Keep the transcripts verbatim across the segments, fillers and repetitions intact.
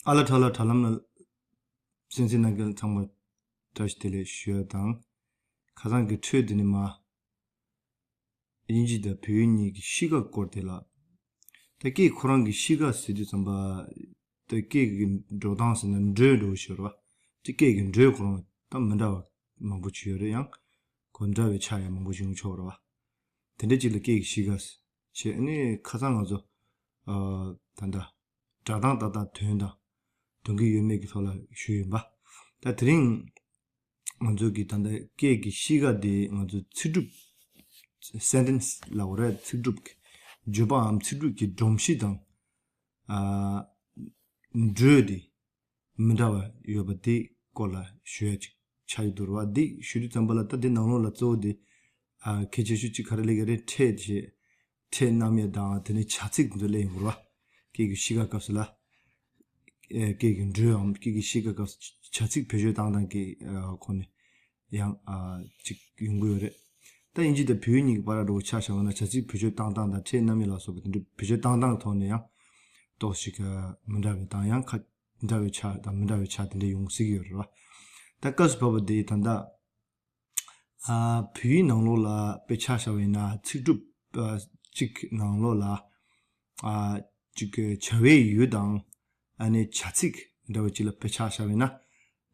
ཨ་ལ་ཁྲ་ལ་དྲ་ལམ་ན་གསན་གཟིགས་གནང་མཁན་ཚང་མ་བཀྲ་ཤིས་བདེ་ལེགས་ཞུ་ཡ་དང་། ཁ་སང་གི་འཕྲོས་དེ་ནི་མ། དབྱིན་ཇི་དང་བོད་ཡིག་གཉིས་ཀྱི་གཤིས་ཀ་སྐོར་དེ་ལ། ད་སྐད་ཁོ་རང་གི་གཤིས་ཀ་ཟེར་དུས་ཙམ་པ། ད་སྐད་ཀྱི་འགྲོ་སྟངས་ཟེར་ན་འགྲོས་འགྲོ་ཞོར་བ། ཅི་སྐད་ཀྱི་འགྲོས་ཁོ་རང་ད་མི་འདྲ་བ་མང་པོ་ཅིག་ཡོད་རེད། ཡང་གོ་འདྲ་བའི་ཆ་ཡང་མང་པོ་ཞིག་ཡོང་ཆོག་རེད་བ། དེ་འདྲ་ཅིག་ལ་སྐད་ཀྱི་གཤིས་ཀ་ཟེར། བྱས་ནས་ཁ་སང་ང་ཚོ་ཨ་ད་ལྟ་སྒྲ་གདངས་ཏག་ཏག་ཐོན་དང་ཐོན་གྱི་ཡོད་མེད་ཀྱི་ཐོག་ལ་ཞུས་ཡིན་པ། ད་དེ་རིང་ང་ཚོ་གི་ད་ལྟ་སྐད་ཀྱི་གཤིས་ཀ་དེ་ང་ཚོ་ཚིག་གྲུབ། སེན་ཊེན་སི་ལབ་དགོས་རེད། ཚིག་གྲུབ་ཀྱི་བརྗོད་པའམ་ཚིག་གྲུབ་ཀྱི་སྒྲོམ་གཞི་དང་། ཨ་འགྲོས་དེ་མི་འདྲ་བ་ཡོད་པ་དེ་སྐོར་ལ་ཞུ་ཡ་ཅིག་ཆགས་ཀྱི་འདུག་རེད་བ། འདི་ཞུ་དུས་ཙམ་པ་ལ་ད་འདི་ནང་ལོགས་ལ་གཙོ་བོ་དེ་ཨ་གལ་ཆེ་ཤོས་གཅིག་ག་རེ་ལབ་ཀྱི་རེད། ཕྲད་ཅེས། ཕྲད་རྣམ་དབྱེ་དང་དེ་ནས་བྱ་ཚིག་དེ་ཚོ་སླེབས་ཡོང་གི་རེད་བ། སྐད་ཀྱི་གཤིས་ཀ་སྐབས་སུ་ལ། ཨེ་སྐད་ཀྱི་འགྲོས་འམ་སྐད་ཀྱི་གཤིས་ཀ་སྐབས་སུ་བྱ་ཚིག་བེད་སྤྱོད་བཏང་སྟངས་ཀྱི་ཨ་ཁོ་ནས་ཡང་ཨ་ཅིག་ཡོང་གི་ཡོད་རེད། ད་དབྱིན་ཇི་དང་བོད་ཡིག་གཉིས་ཀྱི་བར་ལ་འགྲོ་ཆ་བཞག་པ་ན་བྱ་ཚིག་བེད་སྤྱོད་བཏང་སྟངས་དང་ཕྲད་རྣམ་དབྱེ་ལ་སོགས་པ་དེ་འདྲ་བེད་སྤྱོད་བཏང་སྟངས་ཐོག་ནས་ཡང་ཏོག་ཙམ་ཞིག་མི་འདྲ་བའི་དང་ཡང་ཁ་འདྲ་བའི་ཆ་དང་མི་འདྲ་བའི་ཆ་དེ་འདྲ་ཡོང་སྲིད་ཀྱི་ཡོད་རེད་བ། ད་སྐབས་སུ་བབས་པ་དེ་ད་ལྟ་ཨ་བོད་ཡིག་ནང་ལོགས་ལ་དཔེ་ཆ་བཞག་པ་ཡིན་ན་ཚིག་གྲུབ་ཨ་གཅིག་ནང་ལོགས་ལ་ཨ་གཅིག་གི་བྱ་བའི་ཡུལ་དང་ཨ་ནི་བྱ་ཚིག་འདྲ་བ་གཅིག་ལ་དཔེ་ཆ་བཞག་པ་ཡིན་ན།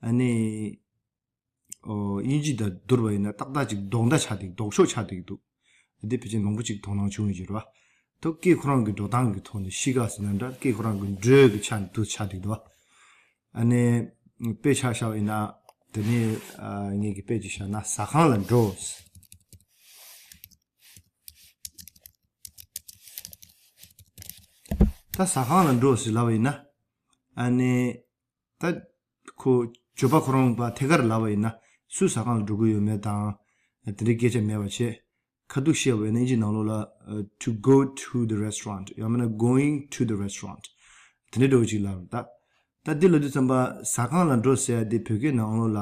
ཨ་ནི་ཨོ་དབྱིན་ཇི་དང་བསྡུར་བ་ཡིན་ན་ཏག་ཏག་ཅིག་ལྡོག་ཟླ་ཆགས་འདུག་ལྡོག་ཕྱོགས་ཆགས་འདུག་འདི་ཕལ་ཆེར་མང་པོ་ཅིག་དོ་སྣང་བྱུང་ཡོད་ཀྱི་རེད་བ། ད་སྐད་ཁོ་རང་གི་འགྲོ་སྟངས་ཀྱི་ཐོག་ནས་གཤིས་ཀ་ཟེར་ན་འདྲ། སྐད་ཁོ་རང་གི་འགྲོས་ཀྱི་ཆ་ནས་འདུག་ཆགས་འདུག་འདུག་ཨ་ནི་དཔེ་ཆ་བཞག་པ་ཡིན་ན། དེ་ནས་ཨ་ངེད་ཀྱིས་དཔེ་ཅིག་བཞག་ན་ཟ་ཁང་ལ་འགྲོ། ད་ཟ་ཁང་ལ་འགྲོ་ཟེར་ལབ་པ་ཡིན་ན། ཨ་ནི་ད་ཁོ་བརྗོད་པ་ཁོ་རང་པ་ཐད་ཀར་ལབ་པ་ཡིན་ན་སུ་ཟ་ཁང་ལ་འགྲོ་གི་ཡོད་མེད་དང་དེ་འདྲའི་སྐད་ཆ་མེད་པ་བྱས། ཁ་ཐུག་བཤད་པ་ཡིན་ན་དབྱིན་ཇི་ནང་ལོགས་ལ་ཨ་to go to the restaurant ཡང་མིན་ན་going to the restaurant དེ་འདྲའི་འདྲ་བོ་ཅིག་ལབ་རེད། ད་ད་འདི་ལབ་དུས་ཙམ་པ་ཟ་ཁང་ལ་འགྲོ་ཟེར་ཡ་དེ་བོད་སྐད་ནང་ལོགས་ལ་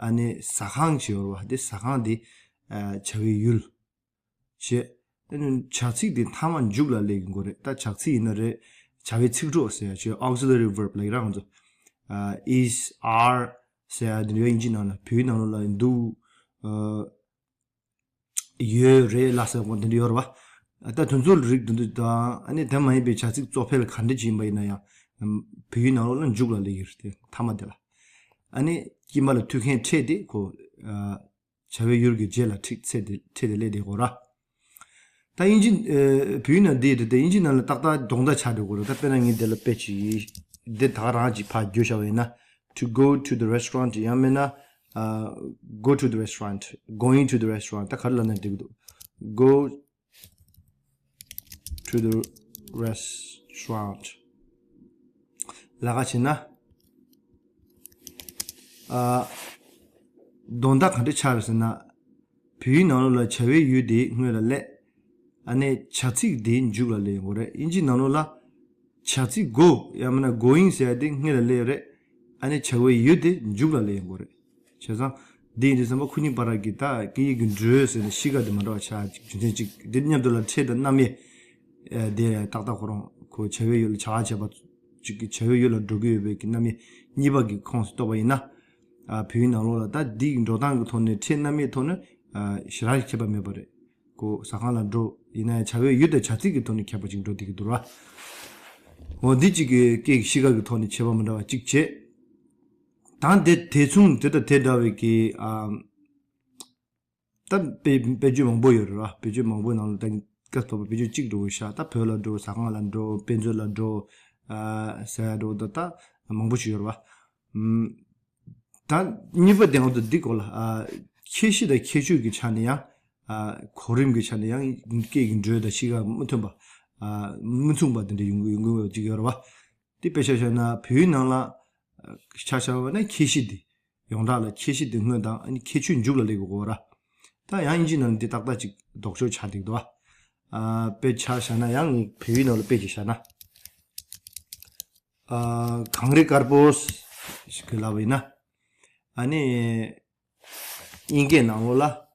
ཨ་ནི་ཟ་ཁང་ཞེས་པ་དེ་ཟ་ཁང་དེ་ཨ་བྱ་བའི་ཡུལ་བྱས། ཨ་ནི་བྱ་ཚིག་དེ་མཐའ་མ་མཇུག་ལ་སླེབས་ཀྱི་འགོ་རེད། ད་བྱ་ཚིག་ཡིན་ན་རེད། བྱ་བའི་ཚིག་གྲོགས་ཟེར་ཡ་བྱས་auxiliary verb ལབ་ཀྱི་རང་ཚོ་ཨ་is are ཟེར་ཡ་དེ་འདྲ་དབྱིན་ཇི་ནང་ལ། བོད་ཡིག་ནང་ལོགས་ལ་འདུག་ཨ་ཡོད་རེད་ལ་ཟེར་བ་དེ་འདྲ་ཡོད་རེད་བ། ད་དོན་ཚུལ་རིགས་དེ་འདྲ་དང་ཨ་ནི་དེ་མ་ཡིན་པའི་བྱ་ཚིག་གཙོ་ཕལ་ག་འདྲ་ཅིག་ཡིན་པ་ཡིན་ན་ཡང་བོད་ཡིག་ནང་ལོགས་ལ་མཇུག་ལ་སླེབས་ཡོད་རེད། དེ་མཐའ་མ་དེ་ལ་ཨ་ནི་དཀྱིལ་མ་ལ་མཐུད་མཁན་ཕྲད་དེ་ཁོ་བྱ་བའི་ཡུལ་གྱི་རྗེས་ལ་ཁྲིད་ཚེ་དེ་ཁྲིད་དེ་སླེབས་དེ་གོ་ར། ད་དབྱིན་ཇི་ཨ་བོད་ཡིག་ནང་འདི་རེད་དེ་དབྱིན་ཇི་ནང་ལ་ཏག་ཏག་ལྡོག་ཟླ་ཆགས་འགྲོ་གོ་ར། ད་དཔེར་ན་ངས་འདི་ལ་དཔེ་ཅིག་འདི་ད་ག་རང་ཅིག་ཕར་བརྗོད་བྱ་བ་ཡིན་ན། To go to the restaurant ཡང་མིན་ན་ཨ་go to the restaurant, going to the restaurant ད་ག་རེ་ལབ་ན་འགྲིག་གི་འདུག Go to the restaurant ལ་ཁ་བྱས་ན། ཨ་དོན་དག་ག་འདྲ་ཆགས་རེད་ཟེར་ན། བོད་ཡིག་ནང་ལོགས་ལ་བྱ་བའི་ཡུལ་དེ་སྔོན་ལ་སླེབས། ཨ་ནི་བྱ་ཚིག་དེ་མཇུག་ལ་སླེབས་ཡོང་གི་རེད། དབྱིན་ཇི་ནང་ལོགས་ལ་བྱ་ཚིག་go ཡང་མིན་ན་going ཟེར་ཡ་དེ་སྔོན་ལ་སླེབས་ཡོད་རེད། ཨ་ནི་བྱ་བའི་ཡུལ་དེ་མཇུག་ལ་སླེབས་ཡོང་གི་རེད། བྱས་ཙང་། འདི་ཡིན་དུས་ཙམ་པ་ཁོ་གཉིས་བར་གྱི་ད་སྐད་ཡིག་གི་འགྲོས་ཟེར་ནས་གཤིས་ཀ་དེ་མ་འདྲ་བ་ཆགས་ཅིག་རྒྱུ་མཚན་གཅིག་འདི་མཉམ་དུ་ལ་ཕྲད་དང་རྣམ་དབྱེ་ཨ་དེ་ཏག་ཏག་ཁོ་རང་ཁོ་བྱ་བའི་ཡུལ་ལ་བྱ་བ་བྱེད་པ་ཅིག་གི་བྱ་བའི་ཡུལ་ལ་འགྲོ་གི་ཡོད་པའི་གི་རྣམ་དབྱེ་གཉིས་པ་གི་ཁོངས་སུ་གཏོགས་པ་ཡིན་ན། ཨ་བོད་ཡིག་ནང་ལོགས་ལ་ད་འདི་ཡི་འགྲོ་སྟངས་ཀྱི་ཐོག་ནས་ཕྲད་རྣམ་དབྱེའི་ཐོག་ནས་ཨ་ཞེ་དྲག་ཁྱད་པར་མེད་པ་རེད། ཁོ་ཟ་ཁང་ལ་འགྲོ་ཡིན་ན་ཡང་བྱ་བའི་ཡུལ་དང་བྱ་ཚིག་གི་ཐོག་ནས་ཁྱད་པར་ཅིག་འགྲོ་བསྡད་ཀྱི་འདུག་ར། འོ་འདི་གཅིག་གི་སྐད་ཀྱི་གཤིས་ཀ་གི་ཐོག་ནས་ཁྱད་པར་མི་འདྲ་བ་གཅིག་བྱས། ད་འདི་དེ་མཚུངས་དེ་དང་དེ་འདྲ་བའི་གི་ཨ། ད་དཔེ་དཔེ་བརྗོད་མང་པོ་ཡོད་རེད་བ། དཔེ་བརྗོད་མང་པོའི་ནང་ལ་ད་སྐབས་ཐོག་པ་དཔེ་བརྗོད་གཅིག་འགྲོ་བཞག་ད་བོད་ལ་འགྲོ། ཟ་ཁང་ལ་འགྲོ། དཔེ་མཛོད་ལ་འགྲོ། ཨ་ཟེར་ཡ་འགྲོ་ད་ད་མང་པོ་ཞིག་ཡོད་རེད་བ། ཨམ། ད་གཉིས་པ་དེ་ང་ཚོ་འདི་སྐོར་ལ་ཨ་ཁྱད་གཞི་དང་ཁྱད་ཆོས་ཀྱི་ཆ་ནས་ཡང་ཨ་གོ་རིམ་གྱི་ཆ་ནས་ཡང་སྐད་ཀྱི་འགྲོས་དང་གཤིས་ཀ་མི་མཐུན་པ་ཨ་མི་མཚུངས་པ་དེ་འདྲ་ཡོང་གི་ཡོང་གི་ཡོད་ཅིག་ཡོད་རེད་བ། དེ་དཔེ་ཆ་བཞག་ན་བོད་ཡིག་ནང་ལ་ཨ་ཆ་བཞག་པ་ན་ཁྱད་གཞི་དེ། ཡོངས་གྲགས་ལ་ཁྱད་གཞི་དེ་སྔོན་དང་ཨ་ནི་ཁྱད་ཆོས་མཇུག་ལ་སླེབས་དགོས་ར། ད་ཡང་དབྱིན་ཇི་ནང་འདི་ཏག་ཏག་ཅིག་ལྡོག་ཕྱོགས་ཆགས་འདུག་དོ། ཨ་དཔེ་ཆ་བཞག་ན་ཡང་ངས་བོད་ཡིག་ནང་ལ་དཔེ་ཅིག་བཞག་ན། ཨ་གངས་རི་དཀར་པོ་ཞིག་གི་ལབ་པ་ཡིན་ན། ཨ་ནི་དབྱིན་སྐད་ནང་ལོགས་ལ།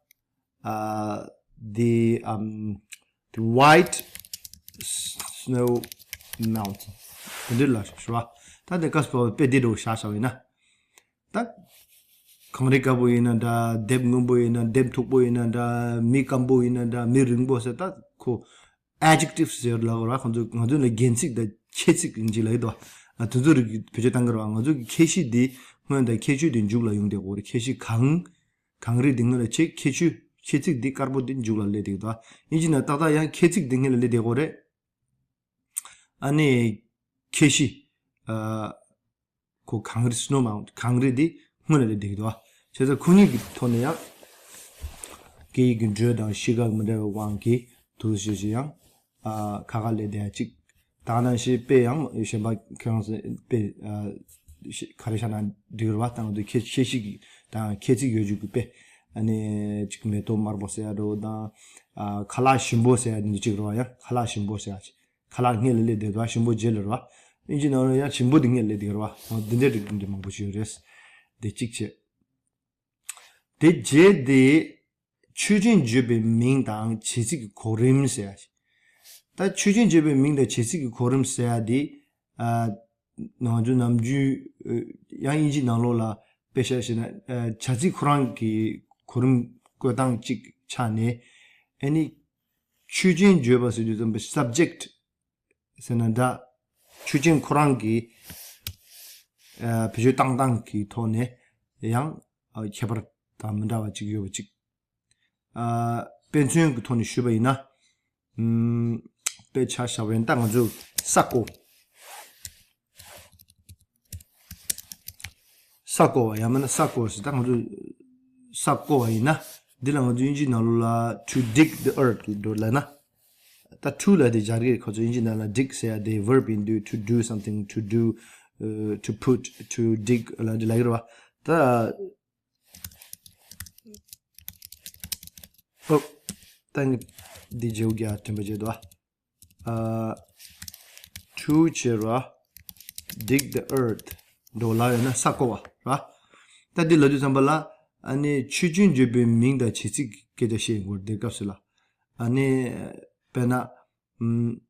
ཨ་the um the white snow mountain དེ་འདྲ་ལ་ཞུ་བ། ད་དེ་སྐབས་སུ་བབ་པའི་དཔེ་འདི་འདྲ་བཞག་བཞག་པ་ཡིན་ན། ད། གངས་རི་དཀར་པོ་ཡིན་ན་འདྲ། དེབ་སྔོན་པོ་ཡིན་ན། དེབ་མཐུག་པོ་ཡིན་ན་འདྲ། མི་སྐམ་པོ་ཡིན་ན་འདྲ། མི་རིང་པོ་ཟེར། ད་ཁོ་adjectives ཟེར་ལ་གོ་ར། ཁོང་ཚོ་ང་ཚོ་ལ་རྒྱན་ཚིག་དང་ཁྱད་ཚིག་ཡིན་གཅིག་ལ་ཡོད་དོ། ཨ། དེ་ཚོ་རིགས་བེད་སྤྱོད་བཏང་གི་རེད་བ། ང་ཚོ་གི་ཁྱད་གཞི་འདི་སྔོན་དང་ཁྱད་ཆོས་འདི་མཇུག་ལ་ཡོང་བསྡད་ཡོད་རེད། ཁྱད་གཞི་གངས། གངས་རི་འདི་སྔོན་ལ་བྱས། ཁྱད་ཆོས། ཁྱད་ཚིག་འདི་དཀར་པོ་འདི་མཇུག་ལ་སླེབས་བསྡད་ཡོད་དོ། ཨིན་ཇི་ནང་ཏག་ཏག་ཡང་ཁྱད་ཚིག་འདི་སྔོན་ལ་སླེབས་བསྡད་ཡོད་རེད། ཨ་ནི། ཁྱད་གཞི། ཨ། ཁོ་གངས་རི། snow mountain གངས་རི་འདི་སྔོན་ལ་སླེབས་བསྡད་ཀྱི་འདུག་བ། བྱས་ཙང་ཁོ་གཉིས་ཀྱི་ཐོག་ནས་ཡང་སྐད་ཡིག་གི་འགྲོས་དང་གཤིས་ཀ་མི་འདྲ་བའི་དབང་གིས་དུ་ཞེས་ཞེས་ཡང་། ཨ། ཁ་ཁ་སླེབས་བསྡད་ཡ་གཅིག། ད་ག་ནང་བཞིན་དཔེ་ཡང་གཞན་པ་ཁྱེད་རང་ཚོ་དཔེ། ཨ། ག་རེ་བཞག་ན་འགྲིག་རེད་བ། ད་ང་ཚོ་ཁྱད་ཁྱད་གཞི་གི་དང་ཁྱད་ཚིག་ཡོད་རྒྱུ་གི་དཔེ། ཨ་ནི་གཅིག་མེ་ཏོག་དམར་པོ་ཟེར་ཡ་འདྲ་བོ་དང་། ཨ། ཁ་ལག་ཞིམ་པོ་ཟེར་ཡ་འདི་གཅིག་རེད་བ། ཡང་ཁ་ལག་ཞིམ་པོ་ཟེར་ཡ་གཅིག། ཁ་ལག་སྔོན་ལ་སླེབས་བསྡད་འདུག་བ། ཞིམ་པོ་རྗེས་ལ་རེད་བ། ཨིན་ཇི་ནང་ལ་ཡང་ཞིམ་པོ་འདི་སྔོན་ལ་སླེབས་བསྡད་རེད་བ། འོ། འདི་འདྲའི་རིགས་འདི་མང་པོ་ཞིག་ཡོད་རེད། དེ་གཅིག་བྱས། དེ་རྗེས་དེ་ཆོས་ཅན་བརྗོད་པའི་མིང་དང་བྱེད་ཚིག་གི་གོ་རིམ་ཟེར་ཡ་ཞིག། ད་ཆོས་ཅན་བརྗོད་པའི་མིང་དང་བྱེད་ཚིག་གི་གོ་རིམ་ཟེར་ཡ་དེ། ཨ། ང་ཚོ་ནམ་རྒྱུན། ཨ། ཡང་ཨིན་ཇི་ནང་ལོགས་ལ་དཔེ་བཞག་བྱས་ན། ཨ། བྱ་ཚིག་ཁོ་རང་གི་གོ་རིམ་བཀོད་སྟངས་གཅིག་ཆགས་ནས། ཨ་ནི། ཆོས་ཅན་བརྗོད་པ་ཟེར་དུས་ཙམ་པའི་subject ཟེར་ན་འདྲ། ཆོས་ཅན་ཁོ་རང་གི། ཨ། བེད་སྤྱོད་བཏང་སྟངས་ཀྱི་ཐོག་ནས་ཡང་། ཨ། ཁྱད་པར་དང་མི་འདྲ་བ་གཅིག་ཡོད་པ་གཅིག། ཨ། དཔེ་མཚོན་གྱི་ཐོག་ནས་ཞུས་པ་ཡིན་ན། ཨམ། དཔེ་ཆ་བཞག་པ་ཡིན་ན། ད་ང་ཚོས་ས་རྐོ། ས་རྐོ་བ། ཡང་མིན་ན་ས་རྐོ་ཟེར། ད་ང་ཚོས་ས་རྐོ་བ་ཡིན་ན། འདི་ལ་ང་ཚོ་ཨིན་ཇི་ནང་ལོགས་ལ་to dig the earth འགྲོ་ལབ་ན། ད་to ལབ་དེ་སྦྱར་གི། ཁོ་ཚོ་ཨིན་ཇི་ནང་ལ་dig ཟེར་ཡ་དེ་verb ཡིན་དུས། to do something, to do, uh, to put, to dig ལབ་དེ་ལབ་ཀྱི་རེད་བ། ད། ཨོ། ད་ངས་འདི་བརྗེ་པོ་རྒྱག་དྲན་པ་བརྗེད་འདུག་ཨ། ཨ། to བྱས་ར། dig the earth འགྲོ་ལབ་ཡོད་ན་ས་རྐོ་བ་ར། ད་འདི་ལབ་དུས་ཙམ་པ་ལ། ཨ་ནི་ཆོས་ཅན་བརྗོད་པའི་མིང་དང་བྱེད་ཚིག་གི་སྐད་ཆ་བཤད་དགོས་རེད། དེ་སྐབས་སུ་ལ། ཨ་ནི། དཔེར་ན། ཨམ།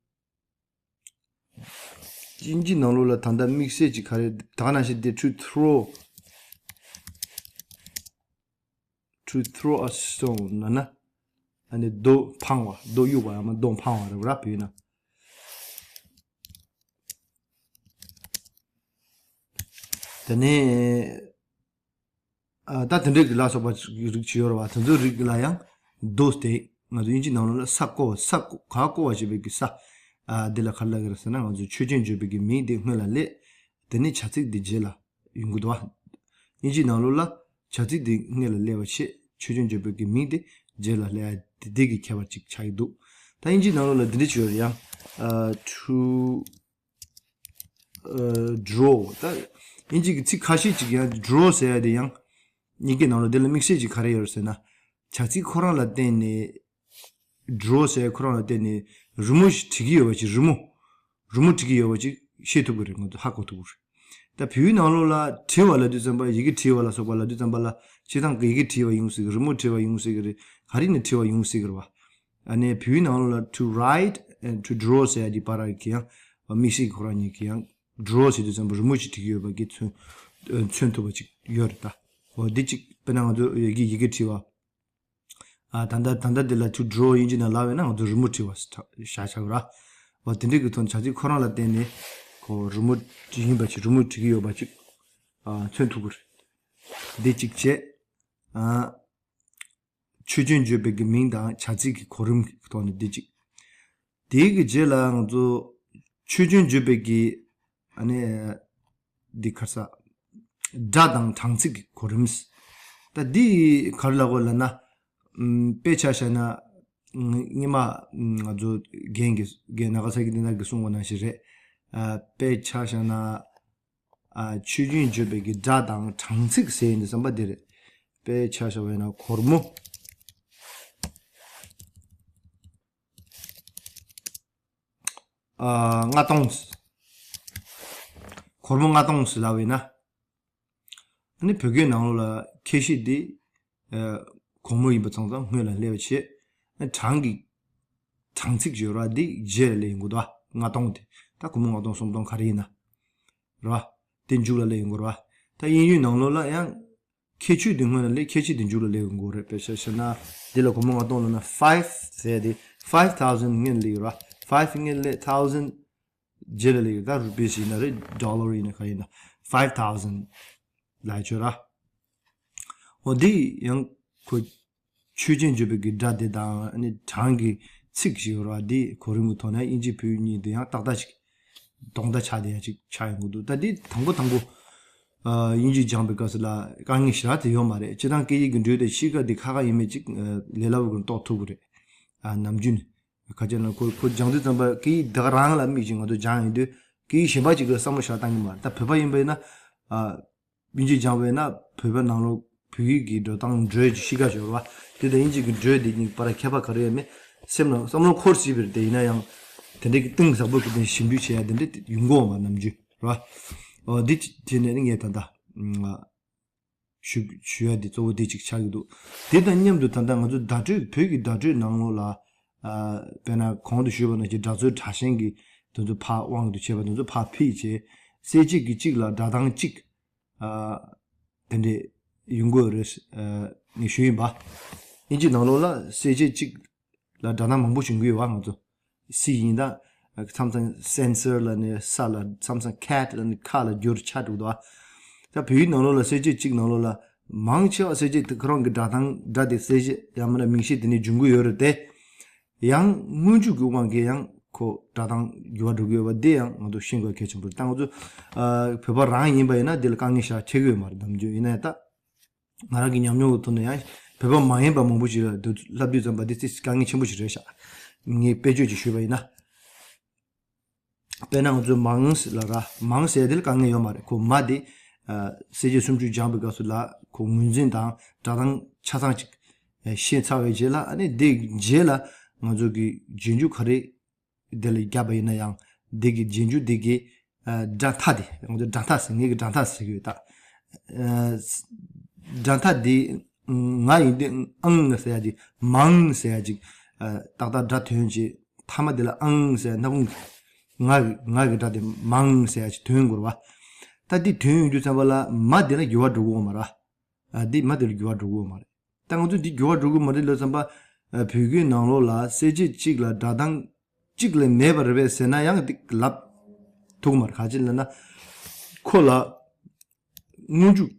དབྱིན་ཇི་ནང་ལོགས་ལ་ད་ལྟ་དམིགས་བསལ་གྱི་ག་རེ། ད་ག་ནང་བཞིན་དེ། to throw, to throw a stone ལབ་ན། ཨ་ནི་རྡོ་འཕང་བ། རྡོ་གཡུག་པ། ཡང་མིན་རྡོ་འཕང་བ་རེད་བ་ར། བོད་ཡིག་ནང་། དེ་ནས། ཨ། ད་དེ་འདྲའི་གི་ལ་སོགས་པ་རིགས་ཅིག་ཡོད་རེད་བ། དེ་ཚོའི་རིགས་ལ་ཡང་དོ་སྟེ། ང་ཚོ་དབྱིན་ཇི་ནང་ལོགས་ལ་ས་རྐོ། ས་རྐོ། ག་རྐོ་བ་བྱེད་པའི་གི་ས། ཨ། འདི་ལ་ག་རེ་ལབ་ཀྱི་རེད་ཟེར་ན། ང་ཚོ་ཆོས་ཅན་བརྗོད་པའི་གི་མིང་དེ་སྔོན་ལ་སླེབས། དེ་ནས་བྱ་ཚིག་འདི་རྗེས་ལ་ཡོང་གི་འདུག་བ། དབྱིན་ཇི་ནང་ལོགས་ལ་བྱ་ཚིག་འདི་སྔོན་ལ་སླེབས་པ་བྱས། ཆོས་ཅན་བརྗོད་པའི་གི་མིང་དེ་རྗེས་ལ་སླེབས་ཡ་དེ། དེ་གི་ཁྱད་པར་ཅིག་ཆགས་ཀྱི་འདུག། ད་དབྱིན་ཇི་ནང་ལོགས་ལ་འདི་འདྲ་ཅིག་ཡོད་རེད། ཡང་། ཨ། to ཨ། draw། ད་དབྱིན་ཇི་གི་ཚིག་ཁ་ཤས་ཅིག་ཡང་draw ཟེར་ཡ་དེ་ཡང་། ཡི་གེ་ནང་ལ་དེ་ལ་དམིགས་བསལ་ཅིག་ག་རེ་ཡོད་རེད་ཟེར་ན། བྱ་ཚིག་ཁོ་རང་ལ་བརྟེན་ནས། draw ཟེར་ཡ་ཁོ་རང་ལ་བརྟེན་ནས་རི་མོ་ཞིག་བྲིས་ཀྱི་ཡོད་པ་ཅིག། རི་མོ། རི་མོ་བྲིས་ཀྱི་ཡོད་པ་ཅིག་ཤེས་ཐུབ་ཀྱི་རེད། ང་ཚོ་ཧ་གོ་ཐུབ་ཀྱི་རེད། ད་བོད་ཡིག་ནང་ལོགས་ལ་བྲིས་པ་ལབ་དུས་ཙམ་པ། ཡི་གེ་བྲིས་པ་ལ་སོགས་པ་ལབ་དུས་ཙམ་པ་ལ། སྤྱིར་བཏང་གི་ཡི་གེ་བྲིས་པ་ཡིན་སྲིད་ཀྱི་རེད། རི་མོ་བྲིས་པ་ཡིན་སྲིད་ཀྱི་རེད། ག་རེ་ནས་བྲིས་པ་ཡིན་སྲིད་ཀྱི་རེད་བ། ཨ་ནི་བོད་ཡིག་ནང་ལ་to write and to draw ཟེར་ཡ་གི་བར་གྱི་ཡང་། དམིགས་བསལ་གྱི་ཁོ་རང་ཉིད་ཀྱི་ཡང་། draw ཟེར་དུས་ཙམ་པ་རི་མོ་ཞིག་བྲིས་ཀྱི་ཡོད་པ་གི་མཚོན། ཨ། མཚོན་ཐུབ་པ་ཅིག་ཡོད་རེད་ད། འོ། འདི་གཅིག། དཔེར་ན་ང་ཚོ་ཡི་གེ། ཡི་གེ་བྲིས་པ། ཨ། ད་ལྟ། ད་ལྟ་འདི་ལ་to draw དབྱིན་ཇི་ནང་ལབ་པ་ཡིན་ན་ང་ཚོ་རི་མོ་བྲིས་པ་ཞེས་བྱ་བ་ར། འོ། དེ་འདྲའི་གི་ཐོག་ནས་བྱ་ཚིག་ཁོ་རང་ལ་བརྟེན་ནས་ཁོ་རི་མོ་ཡིན་པ་ཅིག། རི་མོ་བྲིས་ཀྱི་ཡོད་པ་ཅིག། ཨ། མཚོན་ཐུབ་ཀྱི་རེད། འདི་གཅིག་བྱས། ཨ། ཆོས་ཅན་བརྗོད་པའི་གི་མིང་དང་བྱ་ཚིག་གི་གོ་རིམ་གྱི་ཐོག་ནས་འདི་གཅིག། དེའི་གི་རྗེས་ལ་ང་ཚོ་ཆོས་ཅན་བརྗོད་པའི་གི། ཨ་ནི་འདི་ག་རེ་ཟ། སྒྲ་དང་གྲངས་ཚིག་གི་གོ་རིམ། ད་འདི་ག་རེ་ལབ་དགོས་ལབ་ན། ཨམ། དཔེ་ཆ་བཞག་ན། ཨམ། སྔོན་མ། ཨམ། ང་ཚོ་རྒན་གྱི། རྒན་ནཱ་ག་ས་ཀི་དེ་ན་གིས་གསུངས་པ་ནང་བཞིན་རེད། ཨ། དཔེ་ཆ་བཞག་ན། ཨ། ཆོས་ཅན་བརྗོད་པའི་གི་སྒྲ་དང་གྲངས་ཚིག་ཟེར་ཡིན་དུས་ཙམ་པ་འདི་རེད། དཔེ་ཆ་བཞག་པ་ཡིན་ན་སྒོར་མོ། ཨ། ལྔ་སྟོང་། སྒོར་མོ་ལྔ་སྟོང་ཟེར་ལབ་པ་ཡིན་ན། ཨ་ནི་བོད་སྐད་ནང་ལོགས་ལ་ཁྱད་གཞི་འདི། ཨ། སྒོར་མོ་ཡིན་པ་ཙང་ཙང་སྔོན་ལ་སླེབས་པ་བྱས། ཨ། གྲངས་ཀྱི། གྲངས་ཚིག་ཡོད་ར། འདི་རྗེས་ལ་སླེབས་ཡོང་གི་འདུག་བ། ལྔ་སྟོང་དེ། ད་སྒོར་མོ་ལྔ་སྟོང་སུམ་སྟོང་ག་རེ་ཡིན་ན། རེད་བ། དེ་མཇུག་ལ་སླེབས་ཡོང་གི་རེད་བ། ད་དབྱིན་ཡིག་ནང་ལོགས་ལ་ཡང་ཁྱད་ཆོས་དེ་སྔོན་ལ་སླེབས། ཁྱད་ཆོས་དེ་མཇུག་ལ་སླེབས་ཡོང་གི་རེད། དཔེ་ཆ་བཞག་ན་འདི་ལ་སྒོར་མོ་ལྔ་སྟོང་ལབ་ན་five ཟེར་དེ་five thousand སྔོན་ལ་སླེབས་ཡོད་རེད་བ། five སྔོན་ལ་སླེབས། thousand རྗེས་ལ་སླེབས་ཡོད། ད་rupees ཡིན་ན་རེད། dollar ཡིན་ན་ག་ཡིན་ན། five thousand ལབ་ཡོད་རེད། འོ་འདི་ཡང་ཁོ་ཆོས་ཅན་བརྗོད་པའི་གི་སྒྲ་དེ་དང་ཨ་ནི་གྲངས་ཀྱི་ཚིག་ཞིག་ཡོད་རེད་བ། འདི་གོ་རིམ་གྱི་ཐོག་ནས་དབྱིན་ཇི་བོད་ཡིག་གཉིས་དེ་ཡང་ཏག་ཏག་ཅིག་དོན་དག་ཆགས་བསྡད་ཡ་ཅིག་ཆགས་ཡོང་གི་འདུག་ད་འདི་དང་པོ་དང་པོ་ཨ་དབྱིན་ཇི་སྦྱངས་པའི་སྐབས་སུ་ལ་དཀའ་ངལ་ཞེ་དྲག་དེ་ཡོད་མ་རེད། སྤྱིར་བཏང་སྐད་ཡིག་གི་འགྲོས་དེ་གཤིས་ཀ་འདི་ཁག་ཁག་ཡིན་མིན་ཅིག་ཨ་ལས་སླ་པོ་གི་རྟོགས་ཐུབ་ཀྱི་རེད། ཨ་ནམ་རྒྱུན་ནས་ག་ཅི་ན་ཁོ་ཁོ་སྦྱང་དུས་ཙམ་པ་སྐད་ཡིག་ད་ག་རང་ལ་དམིགས་ཤིང་ང་ཚོ་སྦྱང་ཡོང་དུས་སྐད་ཡིག་གཞན་པ་ཅིག་ལ་བསམ་བློ་ཞེ་དྲག་བཏང་གི་མ་རེད། ད་བོད་པ་ཡིན་པ་ཡིན་ན་ཨ། དབྱིན་ཇི་སྦྱངས་པས་ན་བོད་པ་ནང་ལོགས་བོད་ཡིག་གི་འགྲོ་སྟངས་འགྲོས་ཀྱི་གཤིས་ཀ་ཅིག་ཡོད་རེད་བ། དེ་དང་དབྱིན་ཇི་གི་འགྲོས་དེ་གཉིས་བར་ཁྱད་པར་ག་རེ་ཡོད་མེད་སེམས་ལ་བསམ་བློ་འཁོར་སྲིད་པ་རེད། དེ་ཡིན་ན་ཡང་དེ་འདྲའི་གི་གཏིང་ཟབ་པོ་གི་དེ་ཞིབ་འཇུག་བྱེད་ཡ་དེ་འདྲ་ཡོང་གི་ཡོད་མ་རེད་ནམ་རྒྱུན་རེད་བ། འོ་འདི་དེ་ནས་ངས་ད་ལྟ་ཞུ་ཞུ་ཡ་དེ་གཙོ་བོ་དེ་གཅིག་ཆགས་ཀྱི་འདུག་དེ་དང་མཉམ་དུ་ད་ལྟ་ང་ཚོ་བརྡ་སྤྲོད་བོད་ཀྱི་བརྡ་སྤྲོད་ནང་ལོགས་ལ་ཨ་དཔེར་ན་གོང་དུ་ཞུས་པ་ནང་བཞིན་སྒྲ་རྩོལ་སྒྲ་གཤེན་གྱི་དེ་ཚོ་ཕར་དབང་དུ་བྱས་པ་དེ་ཚོ་ཕར་ཕུད་བྱས་གསལ་བྱེད་ཀྱི་གཅིག་ལ་སྒྲ་གདངས་གཅིག་ཨ་དེ་འདྲས་ཡོང་གི་ཡོད་རེད། ཨ་ངས་ཞུས་ཡིན་པ། དབྱིན་ཇི་ནང་ལོགས་ལ་གསལ་བྱེད་གཅིག་ལ་སྒྲ་གདངས་མང་པོ་ཞིག་ཡོང་གི་ཡོད་བ། ང་ཚོ་སི་ཡིན་ད་མཚམས་མཚམས་སེན་སར་ལབ་ནས་ས་ལ་མཚམས་མཚམས་ཁེ་ཊི་ལབ་ནས་ཁ་ལ་བསྒྱུར་ཆགས་འགྲོ་གི་འདུག་ད་བོད་ཡིག་ནང་ལོགས་ལ་གསལ་བྱེད་གཅིག་ནང་ལོགས་ལ་མང་ཆེ་བ་གསལ་བྱེད་དེ་ཁོ་རང་གི་སྒྲ་གདངས་སྒྲ་དེ་གསལ་བྱེད་ཡང་མིན་ན་མིང་གཞི་དེ་ནས་འབྱུང་གི་ཡོད་རེད་དེ། ཡང་སྔོན་འཇུག་གི་དབང་གིས་ཡང་ཁོ་སྒྲ་གདངས་འགྱུར་བ་འགྲོ་གི་ཡོད་པ་འདི་ཡང་ང་ཚོ་ཤེས་དགོས་གལ་ཆེན་པོ་རེད། ད་ང་ཚོ་ཨ་བོད་པ་རང་ཡིན་པ་ཡིན་ན་འདི་ལ་དཀའ་ངལ་ཞེ་དྲག་འཕྲད་ཀྱི་ཡོད་མ་རེད། ནམ་རྒྱུན་ཡིན་ན་ཡང་ད་ང་རང་གི་ཉམས་མྱོང་གི་ཐོག་ནས་ཡང་བོད་པ་མ་ཡིན་པ་མང་པོ་ཞིག་ལ་འདི་ལབ་དུས་ཙམ་པ་འདི་ཙི་དཀའ་ངལ་ཆེན་པོ་ཞིག་རེད་ཤག་ངས་དཔེ་བརྗོད་ཅིག་ཞུས་པ་ཡིན་ན། དཔེར་ན་ང་ཚོས་མང་ལབ་ར། མང་ཟེར་དེ་ལ་དཀའ་ངལ་ཡོད་མ་རེད། ཁོ་མ་དེ་ཨ་གསལ་བྱེད་སུམ་ཅུ་སྦྱངས་པའི་སྐབས་སུ་ལ་ཁོ་ངོས་འཛིན་དང་སྒྲ་གདངས་ཆ་ཚང་ཅིག་ཨ་ཤེས་ཚར་བའི་རྗེས་ལ་ཨ་ནི་དེའི་རྗེས་ལ་ང་ཚོ་གི་རྗེས་འཇུག་ག་རེ་དེ་ལ་བརྒྱབ་པ་ཡིན་ན་ཡང་དེ་གི་རྗེས་འཇུག་དེ་གི་ཨ་སྒྲ་མཐའ་དེ་ང་ཚོ་སྒྲ་མཐའ་ཟེར། ངེད་ཀྱི་སྒྲ་མཐའ་ཟེར་གི་ཡོད་ད། ཨ་སྒྲ་མཐའ་དེ་ང་ཡིན་དུས་ཨང་ཟེར་ཡ་ཅིག་མང་ཟེར་ཡ་ཅིག་ཨ་ཏག་ཏག་སྒྲ་ཐོན་བྱས་མཐའ་མ་དེ་ལ་ཨང་ཟེར་ཡ་སྣ་ཁུང་ང་གི་ང་གི་སྒྲ་དེ་མང་ཟེར་ཡ་ཅིག་ཐོན་དགོས་རེད་བ། ད་འདི་ཐོན་ཡོང་དུས་ཙམ་པ་ལ་མ་དེ་ལ་འགྱུར་བ་འགྲོ་གི་ཡོད་མ་རེད། ཨ་འདི་མ་དེ་ལ་འགྱུར་བ་འགྲོ་གི་ཡོད་མ་རེད། ད་ང་ཚོ་འདི་འགྱུར་བ་འགྲོ་གི་མ་རེད་ལབ་ཙམ་པ། ཨ་བོད་སྐད་ནང་ལོགས་ལ་གསལ་བྱེད་གཅིག་ལ་སྒྲ་གདངས་གཅིག་ལས་མེད་པ་རེད་པས་ཟེར་ན་ཡང་འདི་ལབ་ཐུབ་ཀྱི་མ་རེད། ག་ཅི་ལབ་ན་ཁོ་ལ་སྔོན་འཇུག་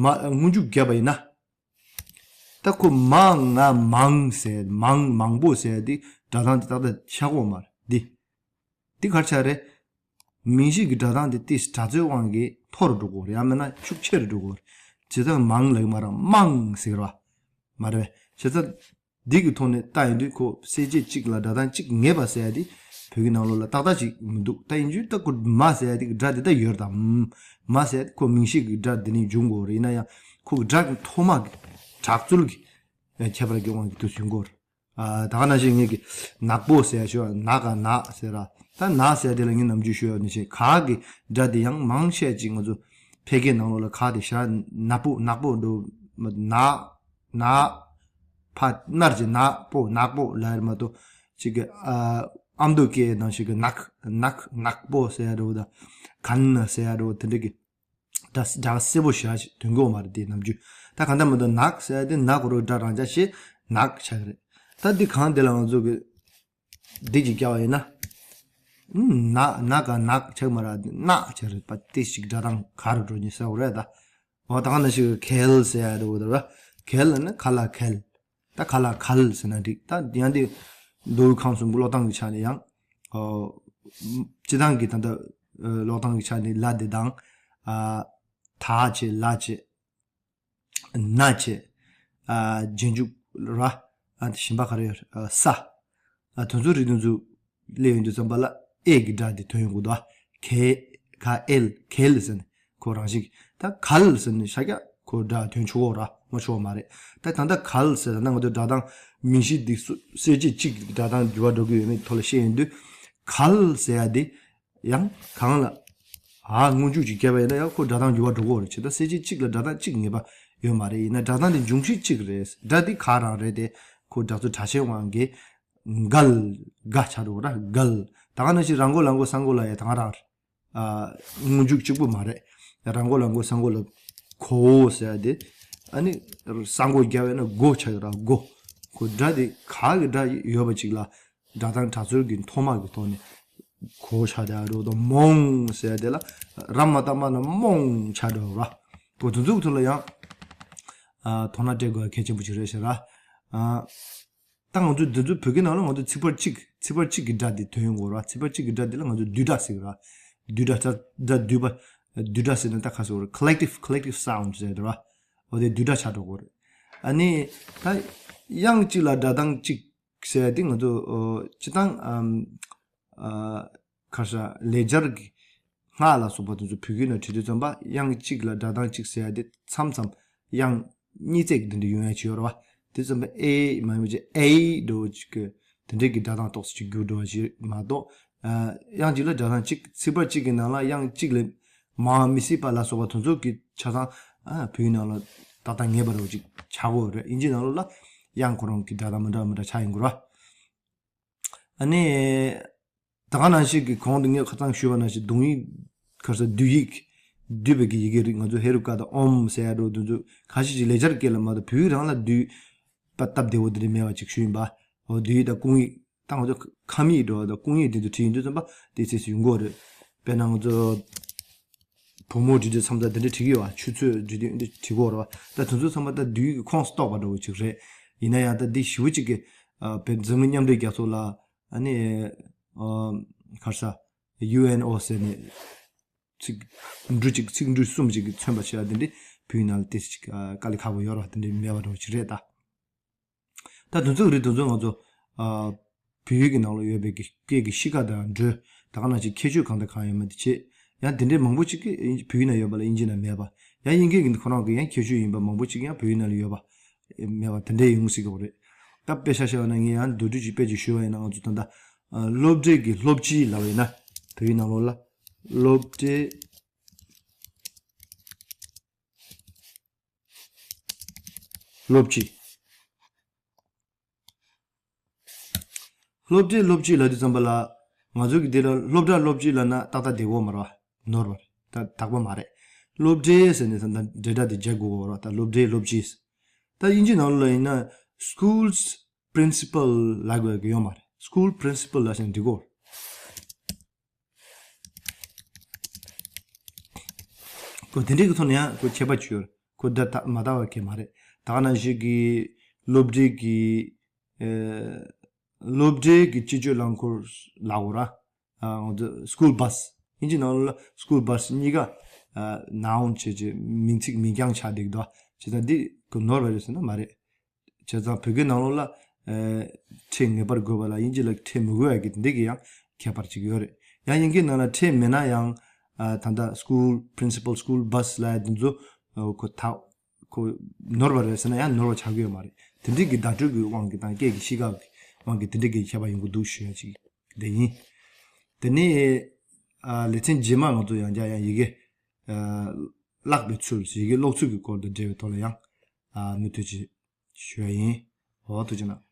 མ་སྔོན་འཇུག་བརྒྱབ་པ་ཡིན་ན། ད་ཁོ་མ་ང་མང་ཟེར་མང་མང་པོ་ཟེར་འདི་སྒྲ་གདངས་འདི་ཏག་ཏག་ཆགས་ཀྱི་ཡོད་མ་རེད། འདི་འདི་ག་རེ་ཆགས་རེད། མིང་གཞི་གི་སྒྲ་གདངས་དེ་ཏིས་སྒྲ་རྩོལ་དབང་གིས་མཐོ་རུ་འགྲོ་གི་ཡོད་རེད། ཡང་མིན་ན་ཤུགས་ཆེ་རུ་འགྲོ་གི་ཡོད་རེད། བྱས་ཙང་མང་ལབ་ཀྱི་མ་རེད། མང་ཟེར་གི་རེད་བ། མ་རེད་པས། བྱས་ཙང་འདི་གི་ཐོག་ནས་བལྟ་ཡོང་དུས་ཁོ་གསལ་བྱེད་གཅིག་ལ་སྒྲ་གདངས་གཅིག་ངེས་པ་ཟེར་ཡ་དེ་བོད་ཀྱི་ནང་ལོགས་ལ་ཏག་ཏག་ཅིག་མི་འདུག་ད་ཡིན་རྒྱུ་ད་ཁོ་མ་ཟེར་ཡ་དེ་གི་སྒྲ་དེ་ད་ཡོད་རེད་དམ། མ་ཟེར་ཡ་དེ་ཁོ་མིང་གཞི་གི་སྒྲ་དེ་ནས་འབྱུང་དགོས་རེད། ཡིན་ན་ཡང་ཁོ་གི་སྒྲ་གི་ཐོག་མ་གི་སྒྲ་རྩོལ་གི་ཁྱད་པར་གྱི་དབང་གིས་དུ་བྱུང་གི་ཡོད་རེད། ཨ་ད་ག་ནང་བཞིན་ངེད་ཀྱི་ནག་པོ་ཟེར་ཡ་ཞུ་བ་ནག་ག་ནག་ཟེར་ར། ད་ནག་ཟེར་དེ་ལ་ངས་ནམ་རྒྱུན་ཞུ་བ་ནང་བཞིན་ག་གི་སྒྲ་དེ་ཡང་མང་ཆེ་ཅིག་ང་ཚོ་ཕལ་སྐད་ནང་ལོགས་ལ་ག་དེ་ཤ་ནག་པོ་ནག་པོ་འགྲོ་མ་ནག་ནག་ཕ་ནར་གྱི་ནག་པོ་ནག་པོ་ལ་ཡར་མ་གཏོགས་ཅིག་གི་ཨ་ཨ་མདོ་སྐད་ནང་བཞིན་གི་ནག་ནག་ནག་པོ་ཟེར་ཡ་འགྲོ་ད་གན་ཟེར་ཡ་འགྲོ་དེ་འདྲ་གི་སྒྲ་སྒྲ་གསལ་པོ་ཞེ་དྲག་ཐོན་གྱི་ཡོད་མ་རེད་དེ་ནམ་རྒྱུན། ད་གང་ལྟར་མ་གཏོགས་ནག་ཟེར་ཡ་དེ་ནག་གོ་རོ་སྒྲ་རང་འཇགས་ཤེས་ནག་ཆགས་ཀྱི་རེད། ད་འདི་གང་དེ་ལ་ང་ཚོ་གི་འདི་གཅིག་བརྒྱབ་པ་ཡིན་ན། ནག་ནག་ག་ནག་ཆགས་མ་རེད་ནག་ཆགས་རེད་པ། དེ་ཞིག་སྒྲ་གདངས་ག་རུ་འགྲོ་ཉེ་ཟེར་བ་རེད་ད། འོ་ད་ག་ནང་བཞིན་གལ་ཟེར་ཡ་རེད་འོ་ད་ར། གལ་ལ་ནི་ག་ལ་གལ། ད་ག་ལ་གལ་ཟེར་ན་འགྲིག་ད་ཡང་དེ་མདོ་དབུས་ཁམས་གསུམ་གློག་སྟངས་ཀྱི་ཆ་ནས་ཡང་། ཨོ། སྤྱི་བཏང་གི་ད་ལྟ་ཨ་གློག་སྟངས་ཀྱི་ཆ་ནས་ལ་དེ་དང་། ཨ། ད་བྱས་ལ་བྱས། ན་བྱས། ཨ། རྗེས་འཇུག་ར། ཨ་དེ་གཞན་པ་ག་རེ་ཡོད་ཨ་ས། ཨ་དེ་ཚོ་རིགས་དེ་ཚོ་སླེབས་ཡོང་དུས་ཙམ་པ་ལ་ཨེ་གི་སྒྲ་དེ་ཐོན་ཡོང་གི་འདུག་ཨ། གེ་ག་ཨེལ་གེལ་ཟེར་ནས་ཁོ་རང་བཞིན་གྱི་ད་གལ་ཟེར་ནས་ཤ་རྒྱག་ཁོ་སྒྲ་ཐོན་ཆོག་གོ་ར་མ་ཆོག་མ་རེད། ད་ད་ལྟ་གལ་ཟེར་ན་ང་ཚོ་སྒྲ་གདངས་མིང་གཞི་འདི་སུ་གསལ་བྱེད་གཅིག་གི་སྒྲ་གདངས་འགྱུར་བ་འགྲོ་གི་ཡོད་མེད་ཐོག་ལ་བཤད་ཡོང་དུས་གལ་ཟེར་ཡ་དེ། ཡང་གང་ལ། ཨ་སྔོན་འཇུག་ཅིག་བརྒྱབ་པ་ཡིན་ན་ཡང་ཁོ་སྒྲ་གདངས་འགྱུར་བ་འགྲོ་གི་རེད། བྱས་ཙང་གསལ་བྱེད་གཅིག་ལ་སྒྲ་གདངས་གཅིག་ངེས་པ་ཡོད་མ་རེད། ཡིན་ན་སྒྲ་གདངས་དེ་འབྱུང་གཞི་གཅིག་རེད། སྒྲ་འདི་ག་རང་རེད་དེ་ཁོ་སྒྲ་རྩོལ་སྒྲ་གཤེན་དབང་གིས་གལ་ག་ཆགས་འགྲོ་གི་ར་གལ། ད་ག་ནང་བཞིན་ར་མགོ་ལ་མགོ་ས་མགོ་ལ་ཡ་ད་ག་རང་རེད། ཨ། སྔོན་འཇུག་གཅིག་པུ་མ་རེད། ར་མགོ་ལ་མགོ་ས་མགོ་ལ་གོ་ཟེར་ཡ་དེ། ཨ་ནི་ས་མགོ་རྒྱབ་ཡ་ན་སྒོ་ཆགས་ཡོད་ར་སྒོ། ཁོ་སྒྲ་དེ་ག་གི་སྒྲ་ཡོད་པ་ཅིག་ལ་སྒྲ་གདངས་སྒྲ་ཚོར་གྱི་མཐོ་དམའ་གི་ཐོག་ནས་གོ་ཆགས་བསྡད་ཡ་རེད། ད་མོང་ཟེར་ཡ་དེ་ལ་ར་མ་བཏགས་མ་ན་མོང་ཆགས་འགྲོ་ར། ཁོ་དེ་ཚོ་གི་ཐོག་ལ་ཡང་ཨ། དོ་སྣང་སྤྲད་དགོས་ཡ་གལ་ཆེན་པོ་ཅིག་རེད་ཟེར་ར། ཨ། ད་ང་ཚོ་འདི་ཚོ་བོད་སྐད་ནང་ལ་ང་ཚོ་ཚིག་ཕར་གཅིག་ཚིག་ཕར་གཅིག་གི་སྒྲ་འདི་ཐོན་ཡོང་གི་རེད་བ། ཚིག་ཕར་གཅིག་གི་སྒྲ་འདི་ལ་ང་ཚོ་བསྡུས་སྒྲ་ཟེར་གི་རེད་བ། བསྡུས་སྒྲ་ད་སྒྲ་བསྡུས་པ། བསྡུས་སྒྲ་ཟེར་ན་ད་ག་ཟེར་དགོས་རེད། Collective, collective sound ཟེར་དེ་རེད་བ། འོ་དེ་བསྡུས་སྒྲ་ཆགས་འགྲོ་གི་རེད། ཨ་ནི་ད་དབྱངས་གཅིག་ལ་སྒྲ་གདངས་གཅིག་ཟེར་ཡ་དེ་ང་ཚོ་ཨོ་སྤྱིར་བཏང་ཨམ། ཨ། ག་རེ་ཟེར། ལེགས་སྦྱར་གྱི་སྔགས་ལ་སོགས་པ་དེ་ཚོ་བོད་སྐད་ནང་བྲིས་དུས་ཙམ་པ་དབྱངས་གཅིག་ལ་སྒྲ་གདངས་གཅིག་ཟེར་ཡ་དེ་མཚམས་མཚམས་དབྱངས་གཉིས་བརྩེགས་དེ་འདྲ་ཡོང་ཡ་ཅིག་ཡོད་རེད་བ། དེ་ཙམ་པ་ཨེ་མ་ཡིན་པ་ཅིག་ཨེ་འདྲ་བོ་ཅིག་གི་དེ་འདྲའི་གི་སྒྲ་གདངས་ཏོག་ཙམ་ཅིག་འགྱུར་འགྲོ་བ་ཞིག་མ་གཏོགས། ཨ། དབྱངས་གཅིག་ལ་སྒྲ་གདངས་གཅིག་ཚིག་ཕར་གཅིག་གི་ནང་ལ་དབྱངས་གཅིག་ལས་མང་མི་སྲིད་པ་ལ་སོགས་པ་དེ་ཚོ་གི་ཆ་ཚང་ཨ་བོད་ཡིག་ནང་ལ་ཏག་ཏག་ངེས་པ་འདྲ་བོ་ཅིག་ཆགས་ཀྱི་ཡོད་རེད། དབྱིན་ཇི་ནང་ལོགས་ལ་དབྱངས་ཁོ་རང་གི་སྒྲ་གདངས་མི་འདྲ་མི་འདྲ་ཆགས་ཡོང་གི་རེད་བ། ཨ་ནི། ད་ག་ནང་བཞིན་གྱི་གོང་དུ་ངས་ཁ་སང་ཞུས་པ་ནང་བཞིན་གདུང་ཡིག་ག་རེ་ཟེར། བསྡུས་ཡིག་བསྡུས་པའི་གི་ཡི་གེ་རིགས་ང་ཚོ་ཧེ་རུ་ཀ་དང་ཨོམ་ཟེར་ཡ་འདྲ་བོ་དེ་ཚོ་ཁ་ཤས་ཅིག་ལེགས་སྦྱར་སྐད་ལ་མ་གཏོགས་བོད་ཡིག་རང་ལ་བསྡུས་པ་སྟབས་བདེ་བོ་དེ་འདྲ་མེད་པ་ཅིག་ཞུས་ཡིན་པ། འོ་བསྡུས་ཡིག་དང་སྐུང་ཡིག་ད་ང་ཚོ་ཁ་མིག་འདྲ་བོ་དང་སྐུང་ཡིག་དེ་ཚོ་བྲིས་ཡོང་དུས་ཙམ་པ་དེ་ཚིགས་སུ་ཡོང་གི་ཡོད་རེད། དཔེར་ན་ང་ཚོ་བུ་མོ་བྲིས་དུས་མཚམས་དང་དེ་འདྲ་བྲིས་ཀྱི་ཡོད་པ། ཆུ་ཚོད་བྲིས་དུས་འདི་བྲིས་ཀྱི་ཡོད་རེད་བ། ད་དེ་ཚོ་ཚང་མ་ད་བསྡུས་ཡིག་གི་ཁོངས་སུ་གཏོགས་པ་འདྲ་བོ་ཅིག་རེད། ཡིན་ན་ཡང་ད་འདི་ཞེ་པོ་ཅིག་གི་ཨ། བོད་འཛམ་གླིང་མཉམ་འབྲེལ་རྒྱལ་ཚོགས་ལ་ཨ་ནི་ཨ། ག་རེ་ཟེར། ཡུ་ཨེན་ཨོ་ཟེར་ནས་ཚིག་འབྲུ་གཅིག་ཚིག་འབྲུ་གསུམ་ཅིག་གིས་མཚོན་པ་བྱས་པ་དེ་འདྲ་བོད་ཡིག་ནང་ལ་ཏོག་ཙམ་ཅིག་ཨ། དཀའ་ལས་ཁག་པོ་ཡོད་རེད་བ། དེ་འདྲ་མེད་པ་འདྲ་བོ་ཅིག་རེད་ད། ད་དེ་ཚོ་རེད། དེ་ཚོ་ང་ཚོ་ཨ། བོད་ཡིག་གི་ནང་ལ་ཡོད་པའི་གི་སྐད་ཀྱི་གཤིས་ཀ་དང་འགྲོས། ད་ག་ནང་བཞིན་ཁྱད་ཆོས་གང་དང་གང་ཡོད་མེད་དེ་བྱས། ཡང་དེ་འདྲའི་མང་པོ་ཅིག་གི་དབྱིན་བོད་ཡིག་ནང་ཡོད་པ་ལ་དབྱིན་ཇི་ནང་མེད་པ། ཡང་དབྱིན་སྐད་ཀྱི་ཁོ་རང་གི་ཡང་ཁྱད་ཆོས་ཡིན་པ་མང་པོ་ཅིག་ཡང་བོད་ཡིག་ནང་ལ་ཡོད་པ་མེད་པ་དེ་འདྲའི་ཡོང་སྲིད་ཀྱི་ཡོད་རེད། ད་དཔེ་ཆ་བཞག་ན་ངས་ཡང་མདོར་བསྡུས་ཀྱི་དཔེ་ཅིག་ཞུས་པ་ཡིན་ན། ང་ཚོ་ད་ལྟ་ཨ། སློབ་གྲྭའི་གི་སློབ་སྤྱི་ལབ་པ་ཡིན་ན། བོད་ཡིག་ནང་ལོགས་ལ་སློབ་གྲྭའི་སློབ་སྤྱི། སློབ་གྲྭའི་སློབ་སྤྱི་ལབ་དུས་ཙམ་པ་ལ་ང་ཚོ་གི་འདི་ལ་སློབ་གྲྭ་སློབ་སྤྱི་ལབ་ན་ཏག་ཏག་བདེ་པོ་མ་རེད་བ། ནོར་བ་རེད། ད་དག་པ་མ་རེད། སློབ་གྲྭའི་ཟེར་ནས་ད་འབྲེལ་སྒྲ་དེ་རྒྱག་དགོས་པ་རེད་བ། ད་སློབ་གྲྭའི་སློབ་སྤྱི། ད་དབྱིན་ཇི་ནང་ལོགས་ལ་ཡིན་ན་school's principal ལབ་དགོས་ཀྱི་ཡོད་མ་རེད། school principal ལབ་ཟེར་ན་འགྲིག་གོ། ཁོ་དེ་འདྲའི་གི་ཐོག་ནས་ཡང་ཁོ་ཁྱད་པར་ཅིག་ཡོད་རེད། ཁོ་འདི་ད་མ་དག་པ་གི་མ་རེད། ད་ག་ནང་བཞིན་གི་སློབ་གྲྭའི་གི་ཨེ། སློབ་གྲྭའི་གི་སྤྱི་སྤྱོད་རླངས་འཁོར་ལབ་དགོས་ར། ཨ། ང་ཚོ་school bus། དབྱིན་ཇི་ནང་ལ་school bus གཉིས་ཀ་ཨ། noun བྱས་བྱས་མིང་ཚིག་མིང་རྐྱང་ཆགས་བསྡད་ཀྱི་འདུག་བ། བྱས་ཙང་འདི་ཁོ་ནོར་བ་རེད་ཟེར་ན་མ་རེད། བྱས་ཙང་བོད་སྐད་ནང་ལོགས་ལ་ཨེ། ཁྲིད་ངེས་པར་དགོས་པ་ལ་དབྱིན་ཇི་ལ་ཁྲིད་མི་དགོས་པ་གི་འདི་གི་ཡང་ཁྱད་པར་ཅིག་ཡོད་རེད། ཡང་དབྱིན་སྐད་ནང་ལ་ཁྲིད་མེད་ན་ཡང་ཨ། ད་ལྟ་school principal, school bus ལབ་ཡ་འདི་ཚོ་ཨ། ཁོ་ད་ཁོ་ནོར་བ་རེད་ཟེར་ན་ཡང་ནོར་བ་ཆགས་ཀྱི་ཡོད་མ་རེད། དེ་འདྲའི་གི་བརྡ་སྤྲོད་ཀྱི་དབང་གིས་དང་སྐད་ཀྱི་གཤིས་ཀ་གི་དབང་གིས་དེ་འདྲའི་གི་ཁྱད་པར་ཡོང་གི་འདུག་ཞུ་ཡ་ཅིག་དེ་ཡིན། དེ་ནས་ཨ། ལེ་ཚན་རྗེས་མ་ང་ཚོ་ཡང་བསྐྱར་ཡང་ཡི་གེ་ཨ། བཀླག་པའི་ཚུལ། ཡི་གེ་ཀློག་ཚུལ་གྱི་སྐོར་དང་འབྲེལ་བའི་ཐོག་ལ་ཡང་ཨ། མུ་མཐུད་ཅིག་ཞུ་ཡ་ཡིན། འོ་ཐུགས་རྗེ་གནང་།